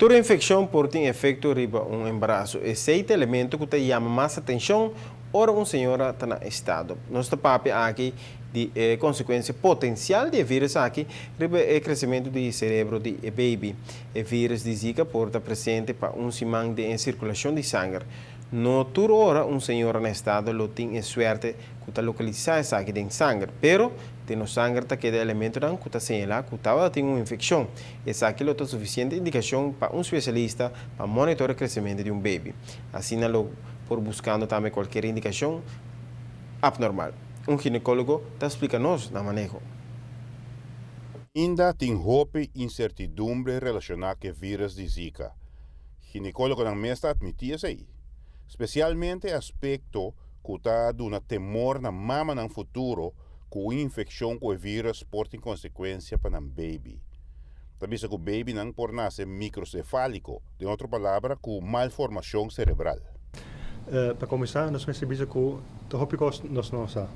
Tur infekshon por tin efekto riba un embaraso. Esei ta elemento ku ta yama mas atenshon ora un señora ta na estado. Nos ta papia aki di e konsekuensia potensial di e vírus aki riba e kresementu di serebro di e baby. E vírus di Zika por ta presente pa un siman den e sirkulashon di sanger. No tur ora un señora na estado lo tin e suerte ku ta lokalisá esaki den sanger, pero den nos sanger ta keda elementonan ku ta señalá ku tabata tin un infekshon. Esaki lo ta sufisiente indikashon pa un spesialista pa monitor e kresementu di un bebi. Asina lo por buskando tambe kualkier indikashon apnormal. Un ginekólogo ta splika nos na maneho. Ainda tin hopi insertidumbre relashoná ku e vírus di Zika. Ginekólogonan mes ta atmití esei. Spesialmente e aspekto ku ta duna temor na mamanan futuro ku un infekshon ku e vírus por tin konsekuensia pa nan beibi. Ta bisa ku beibinan por nase mikrosefáliko, den otro palabra ku malformashon serebral. Pa kuminsá nos mester bisa ku ta hopi kos nos no sa.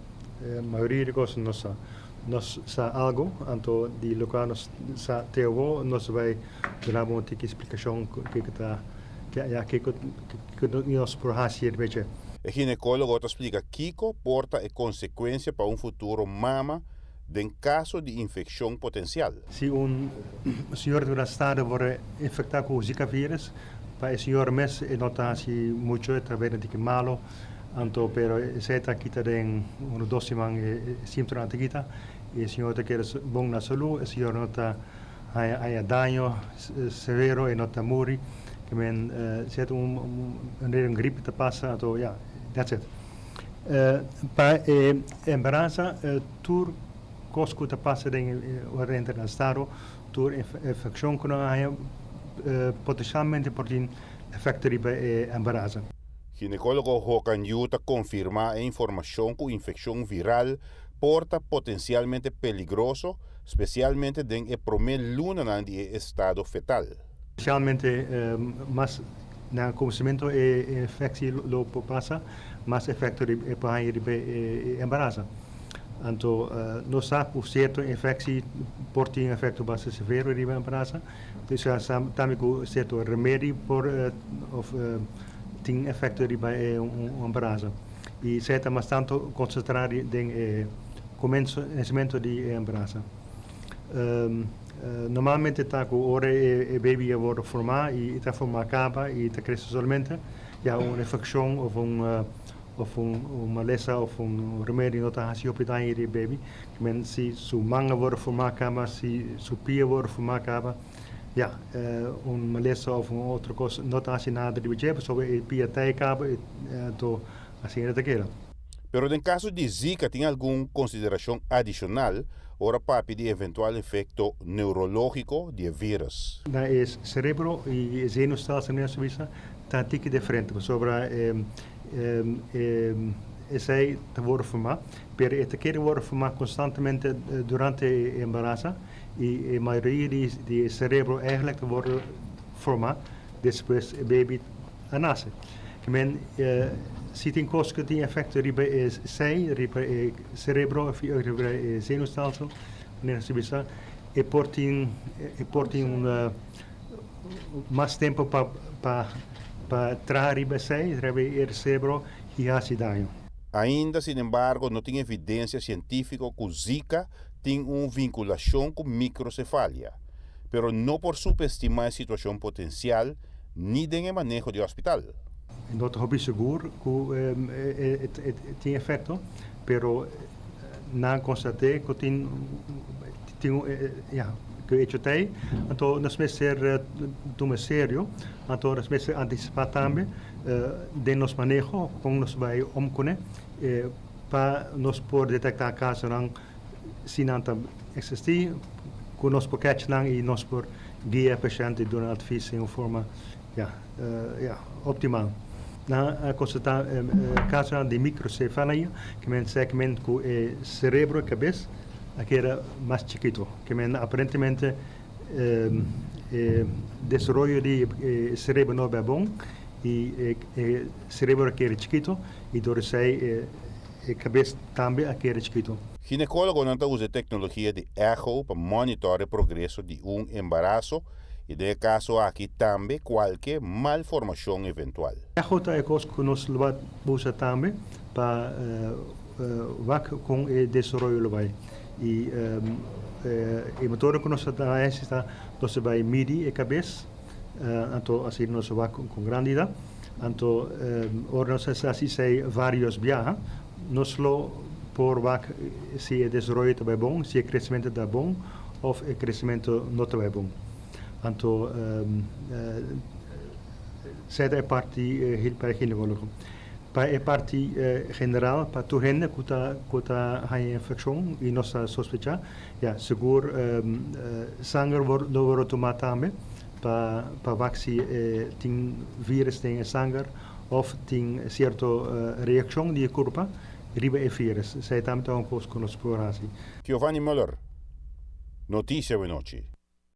Mayoria di kos nos sa. Nos sa algu, anto di lokual nos sa te awor nos bai duna bo un tiki splikashon kiko ta ya kiko nos por hasi riba dje. E ginekólogo ta splika kiko por ta e konsekuensia pa un futuro mama den kaso di infekshon potensial. Si un señor di un estado wòrdu infektá ku Zika virus, pa e señor mes e no ta hasi muchu, e ta bira tiki malu, anto pero esei ta kita den un o dos siman e símptomanan ta kita i e señor ta keda bon na salú, e señor no ta haña daño severo, e no ta muri, ke men si e ta un manera un gripe ta pasa anto ya, that's it. Pa e embaransa tur kos ku ta pasa den ora entra na estado, tur infekshon ku nan haña potensialmente por tin efekto riba e embaransa. Ginekólogo Håkan Yu ta konfirmá e informashon ku infekshon viral por ta potensialmente peligroso, spesialmente den e promé lunanan di e estado fetal. Spesialmente mas na kuminsamentu e infeksie lo por pasa, mas efekto e por haña riba e embarasa. Anto nos sa ku sierto infeksie por tin efekto basta severo riba e embarasa. Nos sa tambe ku sierto remedi por òf tin efekto riba e embarasa. I esei ta mas tantu konsentrá den e kuminsamentu di e embarasa. Normalmente ta ku ora e baby a wòrdu formá i ta formá kaba i ta krese solamente, ya un infekshon òf un òf un malesa òf un remedi no ta hasi hopi daño riba e baby. Men si su man a wòrdu formá kaba, si su pia a wòrdu formá kaba, ya un malesa òf un otro kos no ta hasi nada riba dje pasobra e pia ta ei kaba anto asina ta keda. Pero den kaso di Zika tin algun konsiderashon adishonal ora papia di eventual efekto neurológiko di e vírus. Na e serebro i e zenuwstelsel mi a bisa ta tiki diferente pasobra esei ta wòrdu formá pero e ta kere wòrdu formá konstantemente durante e embarasa i e mayoria di e serebro eigentlik ta wòrdu formá despues e baby a nase. Ke men si tin kos ku tin efekto riba e sei, riba e serebro òf riba e zenuwstelsel, manera nos ta bisa, e por tin e por tin un mas tempu pa pa pa traha riba esei, riba e serebro i hasi daño. Ainda, sinembargo, no tin evidensia sientífiko ku Zika tin un vinkulashon ku mikrosefalia, pero no por supestimá e situashon potensial ni den e maneho di hospital. No ta hopi sigur ku e tin efekto, pero nan a konstaté ku tin tin ya ku e hecho ta ei, anto nos mester tuma serio, anto nos mester antisipá tambe den nos maneho kon nos bai om kuné pa nos por detektá kasonan si nan ta eksistí, ku nos por kèch nan i nos por guia e pashènt i duna advis den un forma ya ya optimal. Nan a konstatá kasonan di mikrosefalia, ke men segment ku e serebro, e kabes, a keda mas chikitu. Ke men aparentemente e desaroyo di e serebro no a bai bon i e serebro a keda chikitu i dor esei e kabes tambe a keda chikitu. Ginekólogonan ta usa e teknologia di echo pa monitor e progreso di un embaraso. I den e kaso aki tambe kualke malformashon eventual. Echo ta e kos ku nos lo a usa tambe pa wak kon e desaroyo lo bai. I e metodo ku nos ta hasi ta nos ta bai midi e kabes, anto asina nos ta wak kon grandi ta. Anto ora nos a hasi esei varios biaha nos lo por wak si e desaroyo ta bai bon, si e kresementu ta bon òf e kresementu no ta bai bon. Anto esei ta e parti pa e ginekólogo. Pa e parti general, pa tur hende ku ta ku ta haña infekshon i nos ta sospechá, ya, sigur sanger lo wòrdu tumá tambe pa pa wak si tin vírus den e sanger òf tin sierto reakshon di e kurpa riba e vírus. Esei tambe ta un kos ku nos por hasi. Giovanni Muller, Noticia Awenochi.